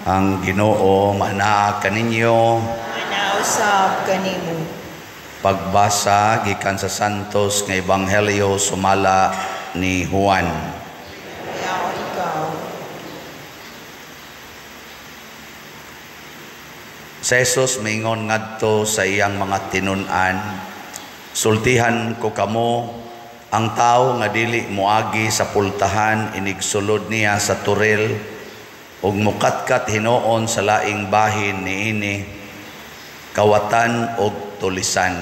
Ang Ginoo manaa kaninyo. Manausab kanimo. Pagbasa gikan sa Santos nga Ebanghelyo sumala ni Juan. Dayaon ikaw. Sa Jesus mingon ngadto sa iyang mga tinun-an, "Sultihan ko kamo, ang tawo nga dili moagi sa pultahan inigsulod niya sa toril ug mukatkat hinuon sa laing bahin niini, kawatan og tulisan.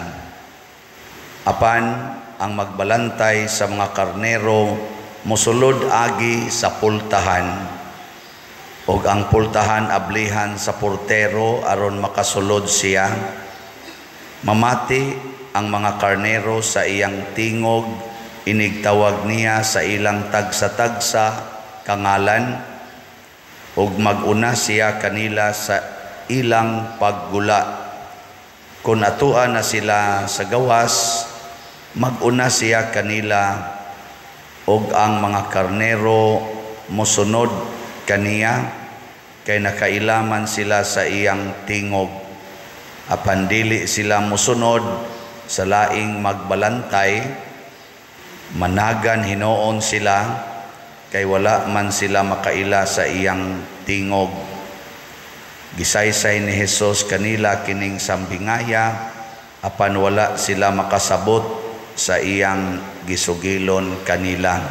Apan ang magbalantay sa mga karnero mosulod agi sa pultahan, ug ang pultahan ablihan sa portero aron makasulod siya. Mamati ang mga karnero sa iyang tingog, inigtawag niya sa ilang tagsa-tagsa kangalan, ug mag-una siya kanila sa ilang paggula. Kung atua na sila sa gawas, mag-una siya kanila, ug ang mga karnero mosunod kaniya, kay nakailaman sila sa iyang tingog. Apan dili sila mosunod sa laing magbalantay, managan hinuon sila, kay wala man sila makaila sa iyang tingog." Gisaysay ni Hesus kanila kining sambingaya, apan wala sila makasabot sa iyang gisugilon kanila.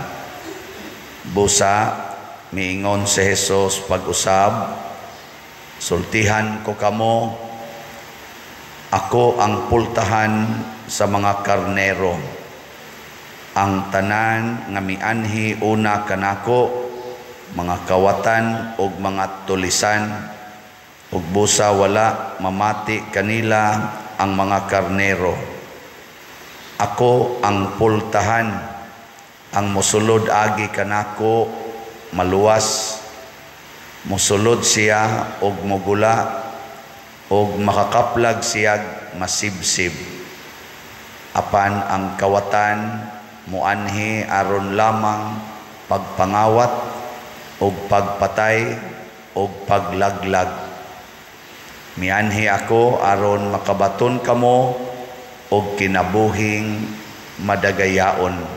Busa miingon si Hesus pag-usab, "Sultihan ko kamo, ako ang pultahan sa mga karnero. Ang tanan nga mianhi una kanako, mga kawatan ug mga tulisan, ug busa wala mamati kanila ang mga karnero. Ako ang pultahan, ang mosulod agi kanako maluwas, mosulod siya og mogula, og makakaplag siya masibsib. Apan ang kawatan muanhi aron lamang pagpangawat og pagpatay og paglaglag. Mianhi ako aron makabaton kamo og kinabuhing madagayaon."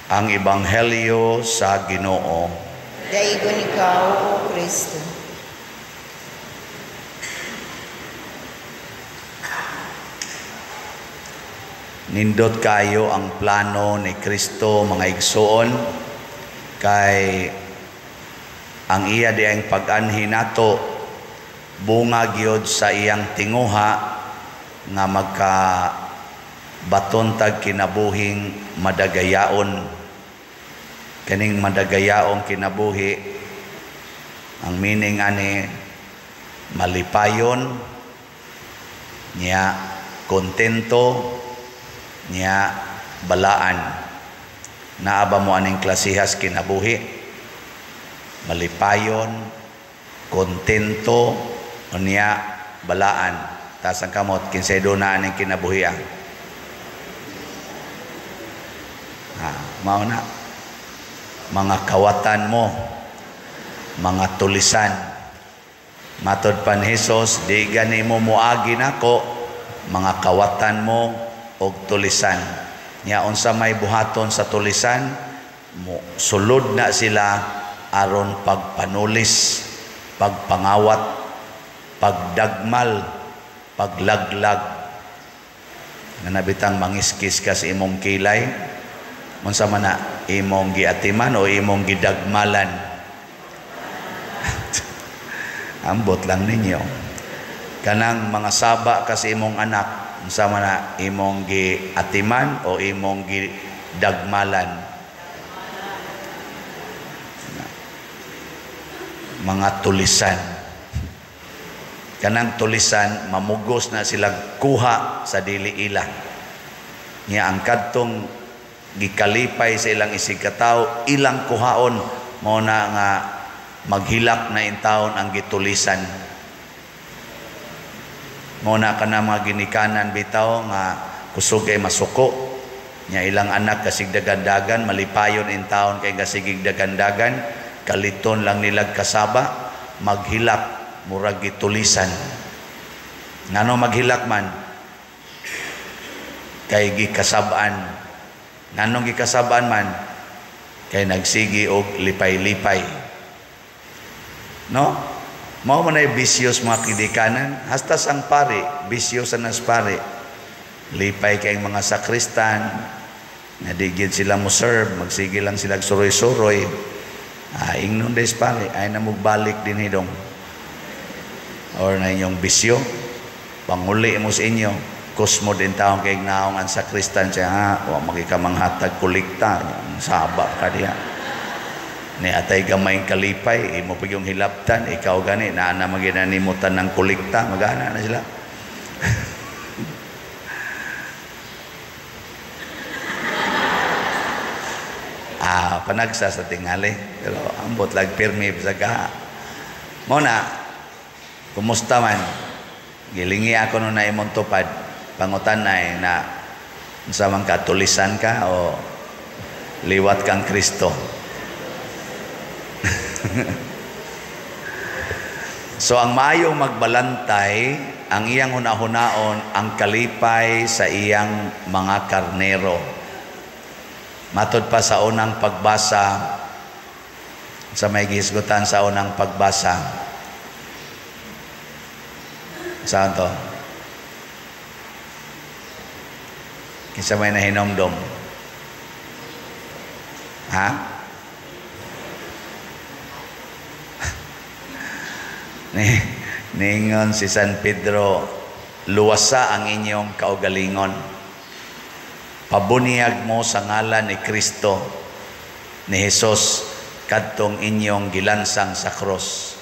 Ang Ebanghelyo sa Ginoo. Daigon ikaw, O Kristo. Nindot kayo ang plano ni Kristo, mga igsoon, kay ang iya diang pag-anhi nato bunga gyud sa iyang tinguha nga magka baton tag kinabuhing madagayaon. Kaning madagayaong kinabuhi, ang meaning ani malipayon niya, kontento niya, balaan. Naa ba mo aning klasihas kinabuhi? Malipayon, kontento niya, balaan. Taas ang kamot, kinsay do na aning kinabuhi ang? Ha, mao na. Mga kawatan mo, mga tulisan. Matod pa ni Hesus, di gani mo moagi nako mga kawatan mo og tulisan. Nya unsa may buhaton sa tulisan, mo sulod na sila aron pagpanulis, pagpangawat, pagdagmal, paglaglag. Nga nabitang mangiskis ka sa imong kilay, unsa man na imong giatiman o imong gidagmalan? Ambot lang ninyo. Kanang mga saba ka sa imong anak, unsa man na imong giatiman o imong gidagmalan? Mga tulisan. Kanang tulisan, mamugos na sila kuha sa dili ila. Nya ang kadtong gikalipay sa ilang isig katawo, ilang kuhaon, mao na nga maghilak na intawon ang gitulisan. Mao na kana mga ginikanan bitaw nga kusog ay masuko. Nya ilang anak kasig dagandagan, malipayon intawon kay kasigig dagandagan. Kaliton lang nilag kasaba, maghilak murag gitulisan. Ngano maghilak man? Kay gikasab-an. Nganong gikasab-an man? Kay nagsigi og lipay-lipay. No? Mao man ay bisyos mga kidikanan, hasta sang pari, bisyo sa nas pari. Lipay kay mga sakristan, nga di gyud sila mo serve, magsige lang sila suroy-suroy. Ah, ingnon des pare, ay na mugbalik din hidong. Or na inyong bisyo, panguli mo sa inyo, kusmo din taong kay naong ang sakristan siya, ha, wa magikamanghatag kolekta, saba ka diha. Ni atay gamay kalipay, imo pa yung hilabtan, ikaw gani, naa na maginanimutan ng kolekta, magana na sila. Ah, panagsa sa tingali, pero ambot lag pirmi sa ka. Mo na, kumusta man? Gilingi ako no na imong tupad, pangutan na eh, na unsa man ka, tulisan ka o liwat kang Kristo. So ang maayong magbalantay, ang iyang hunahunaon ang kalipay sa iyang mga karnero. Matod pa sa unang pagbasa, sa may gihisgutan sa unang pagbasa. Saan to? Kinsa may nahinomdom? Ha? Ningon si San Pedro, luwasa ang inyong kaugalingon. Pabuniyag mo sa ngalan ni Kristo, ni Jesus, kadtong inyong gilansang sa krus.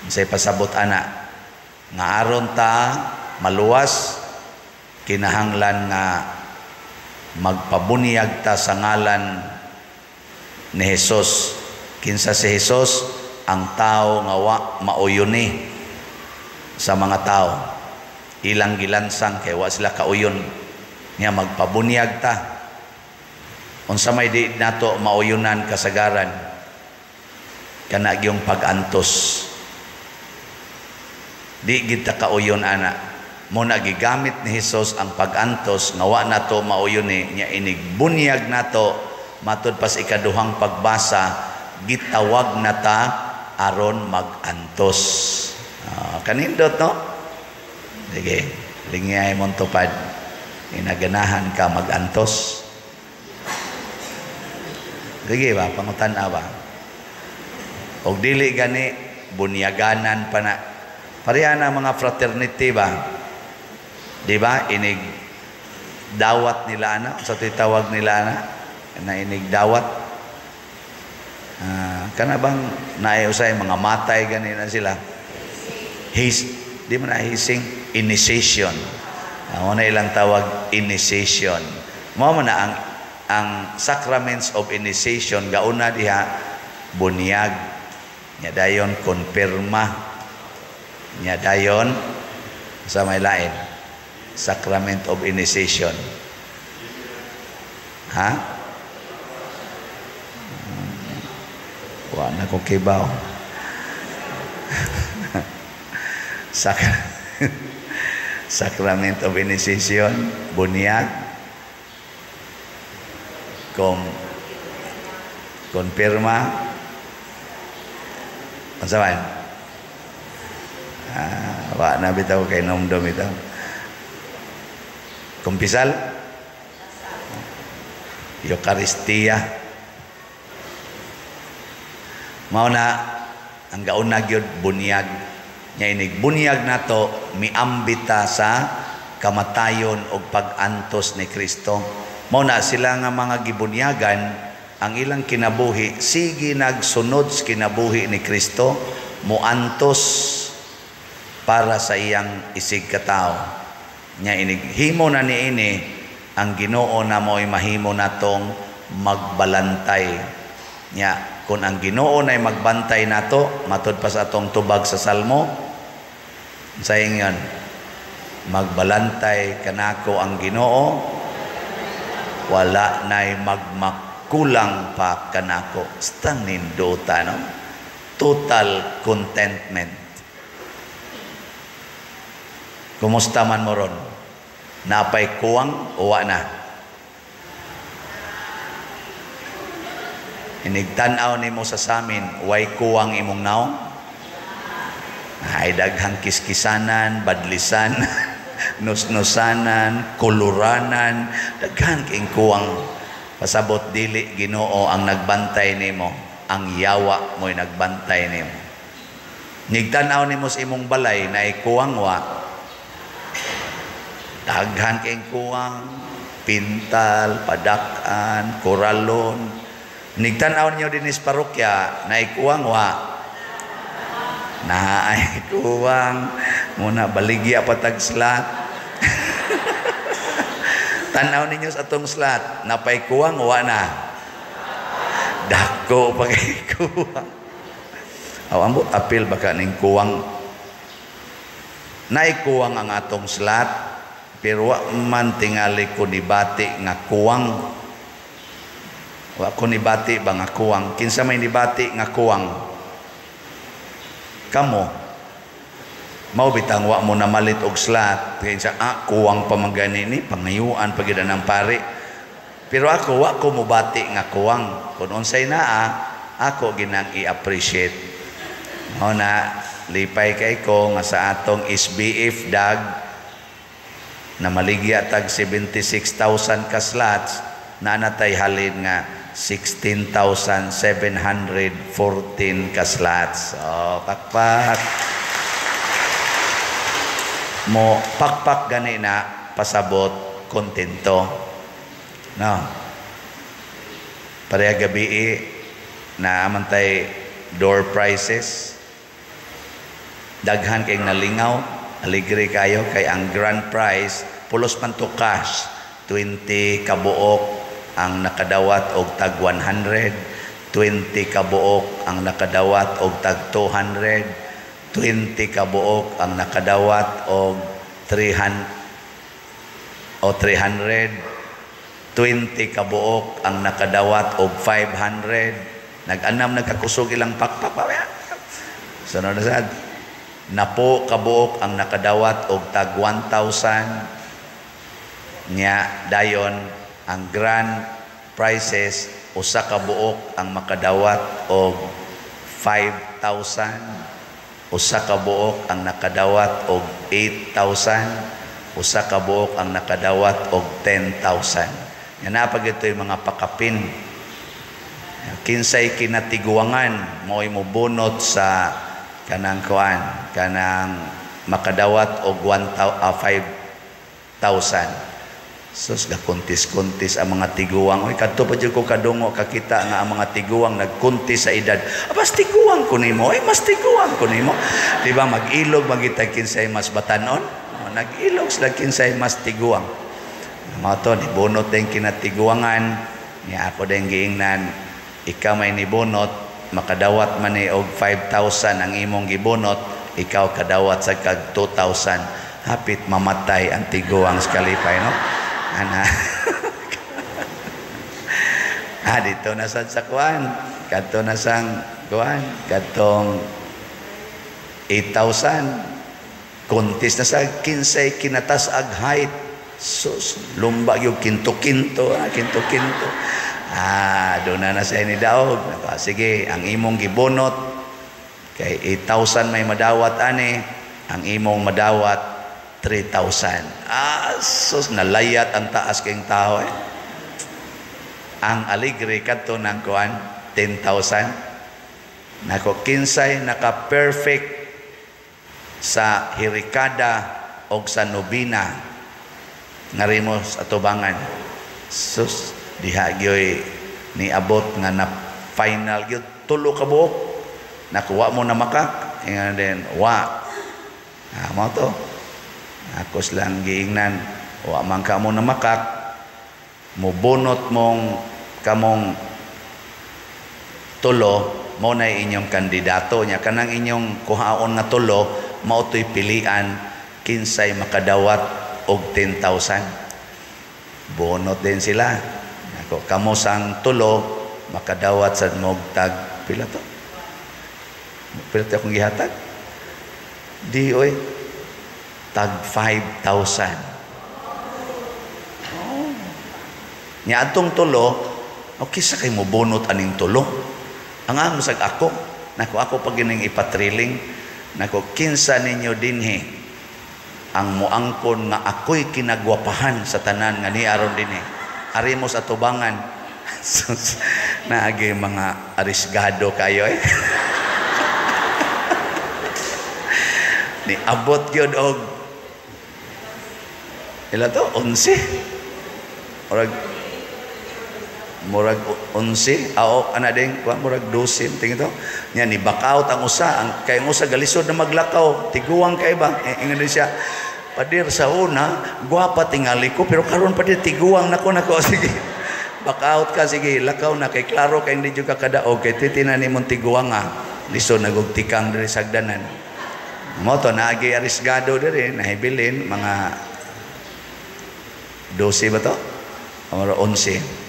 Unsay pasabot ana? Nga aron ta maluwas, kinahanglan nga magpabuniyag ta sa ngalan ni Jesus. Kinsa si Jesus? Ang tao nga wa mauyuni sa mga tao. Ilang gilansang kay wa sila kauyon. Nga magpabunyag ta. Unsa may di nato mauyunan kasagaran? Kana gyung pag-antos. Di gid ta kauyon ana. Mo na gigamit ni Hesus ang pag-antos nga wa nato mauyuni, nya inigbunyag nato matud pas ikaduhang pagbasa, gitawag na ta aron mag-antos. Kanindot no? Sige, lingiyay mong tupad. Inaganahan ka mag-antos. Sige ba, pangutan-a ba? Og dili gani, bunyaganan pa na. Pareha na mga fraternity ba? Di ba? Inig dawat nila ana, sa titawag nila ana, na inig dawat. Kana bang naayosay mga matay ganina sila? His, di mo na hising initiation. Mo na ilang tawag initiation. Mao man na ang sacraments of initiation gauna diha bunyag, nya dayon konpirma, nya dayon sa may lain sacrament of initiation. Ha? Wa na ko kibaw. Sacrament of initiation, bunyag, konpirma, unsa man? Wa na bitaw kay nomdom itaw. Kumpisal, Eucharistia. Mao na ang gauna gyud bunyag. Nya inig bunyag nato miambita sa kamatayon og pag-antos ni Kristo. Mao na sila nga mga gibunyagan ang ilang kinabuhi sige nagsunod sa kinabuhi ni Kristo, muantos para sa iyang isig katao. Nya inig himo na niini ang Ginoo na mo'y mahimo natong magbalantay. Nya kung ang Ginoo na'y magbantay nato, matud pa sa atong tubag sa Salmo, sa ingon, magbalantay kanako ang Ginoo, wala na'y magmak kulang pa kanako. Stang nindota, no? Total contentment. Kumusta man mo ron? Napay kuwang o wa na? Inigtan-aw nimo sa samin, way kuwang imong naong? Ay daghang kiskisanan, badlisan, nusnusanan, kuluranan, daghan king kuwang. Pasabot dili Ginoo ang nagbantay nimo, ang yawa mo'y nagbantay nimo. Nigtan-aw nimo sa imong balay na ikuwang wa, daghan king kuwang, pintal, padak-an, koralon. Nigtan-aw niyo dinis parokya na ikuwang wa, naay kuwang muna baligya patag slat. Tan-aw ninyo sa atong slat, napay kuwang wa na, dako pa kay kuwang. Aw ambot apil baka ning kuwang, naay kuwang ang atong slat, pero wa man tingali ko nibati nga kuwang. Wa ko nibati ba nga kuwang? Kinsa may nibati nga kuwang? Kamo. Mao bitang wa mo namalit og slat kay sa kuwang pa man gani ni, pangayuan pa gyud ang pare. Pero ako wa ko mobati nga kuwang. Kun unsay naa, ako ginang i-appreciate. Mao na lipay kay ko nga sa atong SBF dag na maligya tag 76,000 ka slots, naa natay halin nga 16,714 ka slots. Oh, pakpak. Mo pakpak gani na pasabot kontento. No. Pareha gabi na amantay door prizes. Daghan kay nalingaw, aligre kayo kay ang grand prize pulos man to cash, 20 kabuok ang nakadawat og tag 100, 20 kabuok ang nakadawat og tag 200, 20 kabuok ang nakadawat og 300 o 300, 20 kabuok ang nakadawat og 500. Nag-anam nagkakusog ilang pakpak. Sunod na sad. Napo kabuok ang nakadawat og tag 1,000. Nya dayon ang grand prizes usa ka buok ang makadawat og 5,000, usa ka buok ang nakadawat og 8,000, usa ka buok ang nakadawat og 10,000. Yan na pag ito'y mga pakapin. Kinsay kinatiguangan mo'y mobunot sa kanang kuan, kanang makadawat og 5,000. Sus, gakuntis-kuntis ang mga tiguang. Oy, kadto pa jud ko kadungo kakita nga ang mga tiguang nagkuntis sa edad. Ah, mas tiguang ko nimo. Ay, mas tiguang ko nimo. Di ba mag-ilog magitag kinsay mas batanon? O, nag-ilog sila kinsay mas tiguang. Mao to nibunot din kinatiguangan. Niya ako din giingnan, ikaw may nibunot, makadawat man ni og 5,000 ang imong gibunot, ikaw kadawat sa kag 2,000. Hapit mamatay ang tiguang sa kalipay, no? Ana. Ah, dito na sad sa kuan. Kadto na sang kuan, kadtong 8,000. Kontis na sa kinsay kinatas ag height. Sus, lumba yung kinto-kinto, kinto-kinto. Ah, doon na na sa ni daog. Sige, ang imong gibunot kay 8,000 may madawat ani, ang imong madawat 3,000. Ah, sus, nalayat ang taas kayong tao eh. Ang aligre kadto ng kuan 10,000. Nako kinsay naka-perfect sa hirikada og sa nobina ngarimo sa atubangan. Sus, diha gyoy niabot nga na final gyud tulo ka buok. Nakuha mo na makak ingan din wa. Ah, mao to. Ako silang giingnan, wa man ka mo na makak, mubunot mong kamong tulo, mao na inyong kandidato nya kanang inyong kuhaon nga tulo, mao to'y pilian kinsay makadawat og 10,000. Bunot din sila. Ako kamo sang tulo makadawat sad mo tag pila to? Pila to akong gihatag? Di oy, tag 5,000. Oh. Nya atong tulo, okay sa kay mo bunot aning tulo. Ang ang sag ako, nako ako pag gining ipatriling, nako kinsa ninyo dinhi ang muangkon nga ako'y kinagwapahan sa tanan nga ni aron dinhi. Ari mo sa tubangan. Naagi mga arisgado kayo eh. Ni abot gyud og ila to 11. Murag 11 ao ana ding kuan murag 12 tingin to. Nya ni back out ang usa, ang kay ang usa galisod na maglakaw, tiguang kay ba? Ingon din siya, padir sa una gwapa tingali ko pero karon padir tiguang nako nako sige. Back out ka, sige, lakaw na kay klaro kay hindi jud ka kadaog kay titina nimong tiguang ah. Lisod nagug tikang diri sagdanan. Mo to naagi arisgado diri nahibilin mga 12 ba to? Or 11.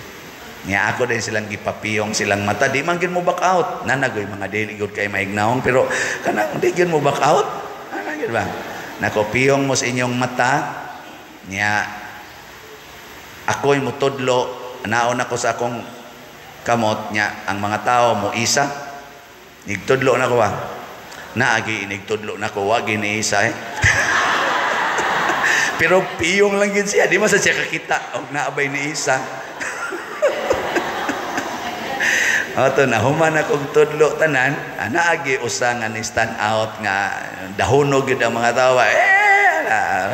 Nya ako din silang gipapiyong silang mata, di man gid mo back out. Nanagoy mga dili gud kay maignawong pero kanang di gid mo back out. Ana gid ba? Nako piyong mo sa inyong mata nya ako'y mutudlo, naon ako sa akong kamot nya ang mga tao mo isa nigtudlo na ko ba? Naagi inigtudlo na ko, wag ni isa eh. Pero piyong lang gid siya, di man sa siya kakita og naabay ni isa. Ato na human akong tudlo tanan, naagi usa nga ni stand out nga dahunog gid ang mga tawo. Eh,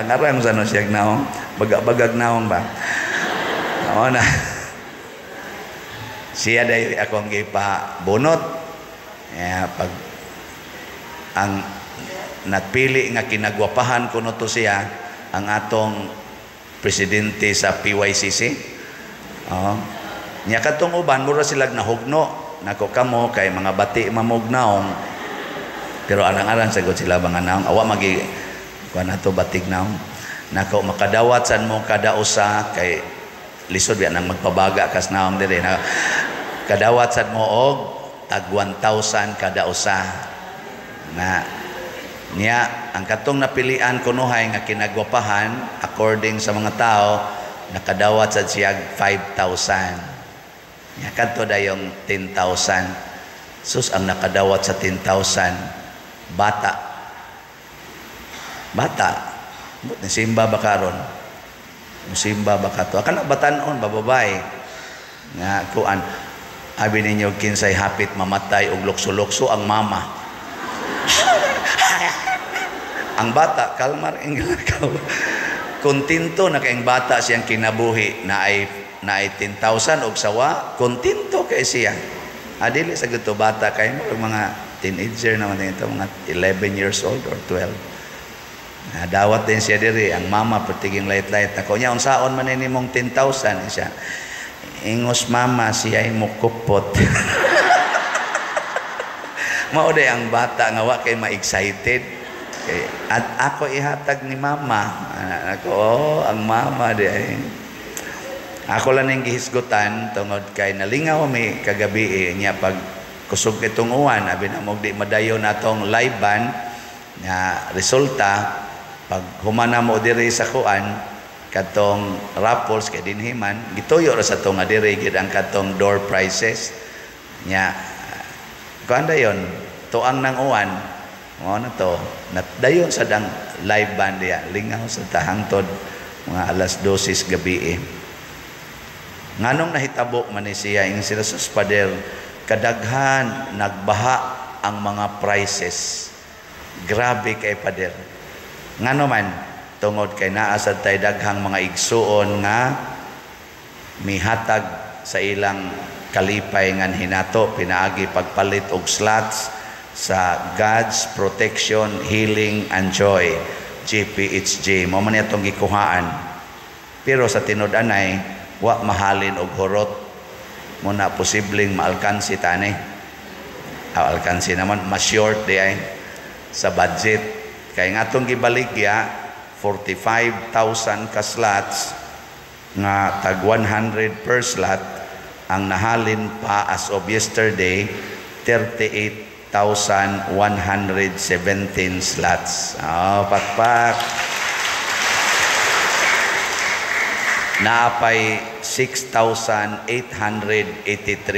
arang sa no siya naong, bagag-bagag naong ba. Mao na. Siya day akong gipabunot. Ya, pag ang napili nga kinagwapahan kuno to siya ang atong presidente sa PYCC. Oh. Nya katong uban mura silag nahugno nako kamo kay mga bati mamugnaong pero arang-arang sagot sila mga naong awa magi kuan nato batig naong nako makadawat san mo kada usa kay lisod biya nang magpabaga kas naong dire na kadawat sad mo og tag 1,000 kada usa na niya ang katong napilian kunuhay nga kinagwapahan according sa mga tao nakadawat sad siya 5,000. Nya kadto dayong 10,000. Sus ang nakadawat sa 10,000 bata. Bata. But nisimba ba karon? Musimba ba kato? Kana batan-on ba babae? Nga kuan abi ninyo kinsay hapit mamatay og lukso-lukso ang mama. Ang bata kalmar inglakaw. Kontento na kayong bata siyang kinabuhi na ay 10,000 og sawa, kontento kay siya. Adili sa gito bata kay mo mga teenager naman ito, mga 11 years old or 12. Dawat din siya diri ang mama pertiging light-light nako nya unsaon man ni mong 10,000 siya. Ingos mama siya ay mukupot. Mao day ang bata nga wa kay ma-excited. Kay at ako ihatag ni mama. Ako oh, ang mama di ay. Ako lang ning gihisgutan tungod kay nalingaw mi kagabi eh, nya pag kusog itong uwan abi na mo di madayon natong live band nga resulta pag humana mo diri sa kuan katong raffles kay dinhi man gituyo ra sa to nga diri gid ang katong door prizes nya kuan dayon tuang nang uwan mao na to dayon sa dang live band diya lingaw sa tahangtod mga alas 12 gabi eh. Nganong nahitabo man ni siya ing sila sa pader kadaghan nagbaha ang mga prices. Grabe kay pader. Ngano man tungod kay naa sad tay daghang mga igsuon nga mihatag sa ilang kalipay ngan hinato pinaagi pagpalit og slots sa God's Protection, Healing and Joy GPHJ. Mao man atong gikuhaan. Pero sa tinud-anay wa mahalin og horot mo na posibleng maalkansi tani. Alkansi naman mas short di ay sa budget. Kay nga atong gibaligya 45,000 ka slots nga tag 100 per slot. Ang nahalin pa as of yesterday, 38,117 slots. Oh, pakpak. Naapay 6,883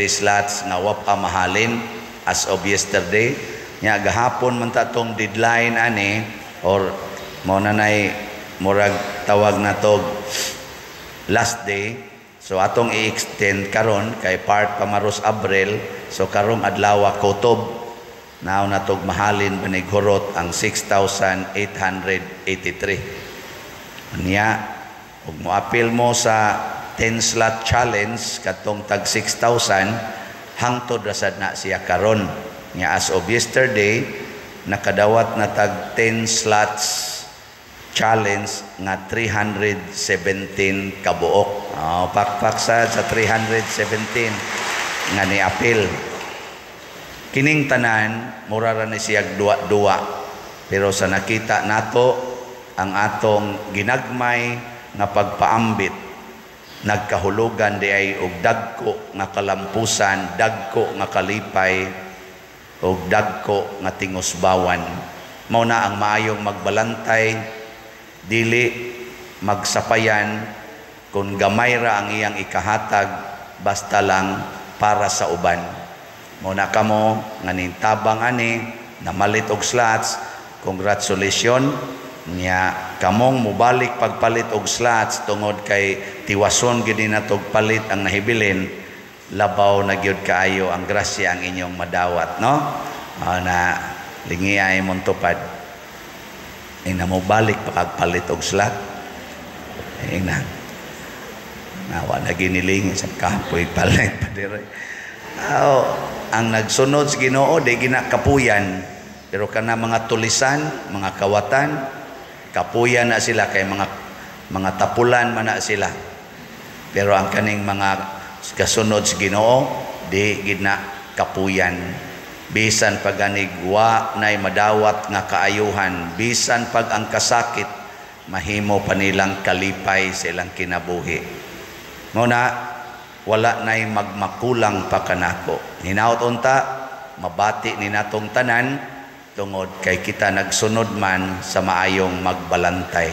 slots nga wa pa mahalin as of yesterday. Nya gahapon man ta tong deadline ani, or mao na nay murag tawag na tog last day. So atong i-extend karon kay part pa maros Abril, so karong adlaw kutob nao na tog mahalin banig hurot ang 6,883. Nya ug moapil mo sa 10 slot challenge katong tag 6,000, hangtod ra sad na siya karon. Nya as of yesterday, nakadawat na tag 10 slots challenge nga 317 kabuok. Oh, pakpak sad sa 317 nga niapil. Kining tanan mura ra ni siyag duwa-duwa, pero sa nakita nato ang atong ginagmay nga pagpaambit, nagkahulugan di ay og dagko nga kalampusan, dagko nga kalipay, og dagko nga tingusbawan. Mao na ang maayong magbalantay, dili magsapayan kung gamay ra ang iyang ikahatag, basta lang para sa uban. Mao na kamo nga nintabang ani, namalit og slots, congratulations. Nya kamong mobalik pagpalit og slots tungod kay tiwason gid natog palit ang nahibilin, labaw na gyud kaayo ang grasya ang inyong madawat, no? Na lingi ay mong tupad. Ing na mobalik pa kag palit og slot. Ing na nawa na ginilingi sa kapoy palit pa dire. Aw, ang nagsunod sa Ginoo di ginakapuyan, pero kana mga tulisan, mga kawatan, kapuyan na sila kay mga tapulan man na sila. Pero ang kaning mga kasunod sa Ginoo di gid na kapuyan. Bisan pag ganig wa nay madawat nga kaayuhan, bisan pag ang kasakit mahimo pa nilang kalipay sa ilang kinabuhi. Mao na wala nay magmakulang pa kanako. Hinaut unta mabati ni natong tanan tungod kay kita nagsunod man sa maayong magbalantay.